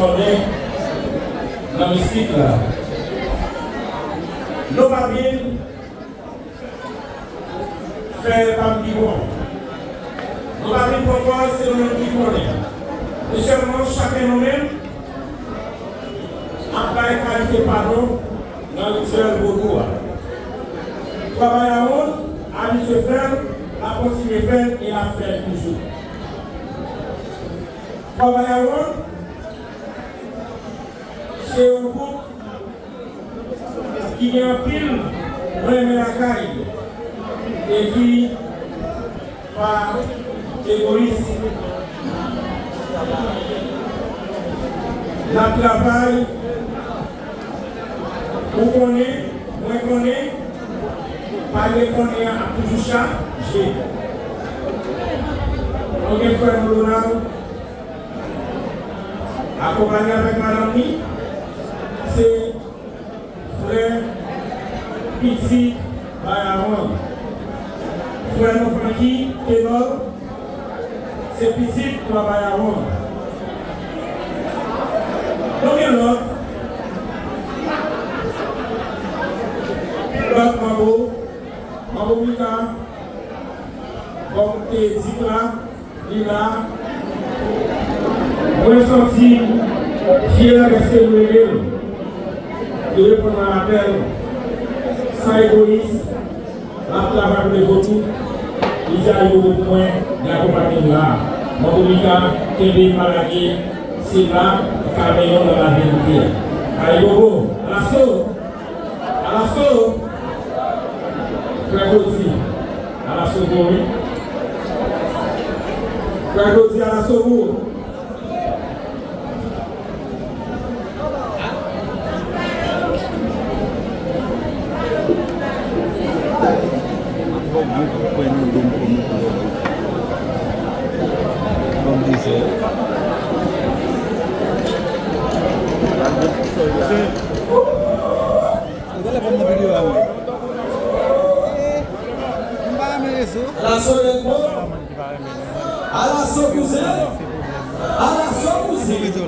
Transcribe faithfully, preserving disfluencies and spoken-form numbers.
Konnen nan mistik la. Nou pa vin fè pa m pi bon. Nou pa vin pran pòz se nou menm ki konnen. Nou sèlman, chaken nou menm ap bay kalite padon nan rityèl vodou a. Travay Awonn abitye fè l, l ap kontinye fè l e l ap fè l toujou. Travay Awonn se yon gwoup ki gen anpil renmen lakay e ki pa egoyis. N ap travay, ou konnen, mwen konnen, pale konnen an ap toujou chaje. Nou gen frè nou Ronald, akonpanye avèk madanm li, se frè pitit Bay Awonn. Frè nou Francky Tenor, se pitit Bay Awonn. Nou gen lòt, lòt manbo, manbo Mika, kòm te di la, li la. Mwen santi m fyè dèske m rele l. Li reponn nan apèl. San egoyis, l ap travay pou leve tou. Li di ayibobo pou mwen, li akonpanye m la. Manbo Mika, kenbe pa lage, se la ou ka mennen w nan laverite. Ayibobo, alaso! Alaso! Frè Claudy, alaso gwo wi. Frè Claudy, alaso gwo. Telefòn nan videyo a wi. M pa renmen rezo. Ala so nèt bon. Ala so kouzen. Ala so kouzen.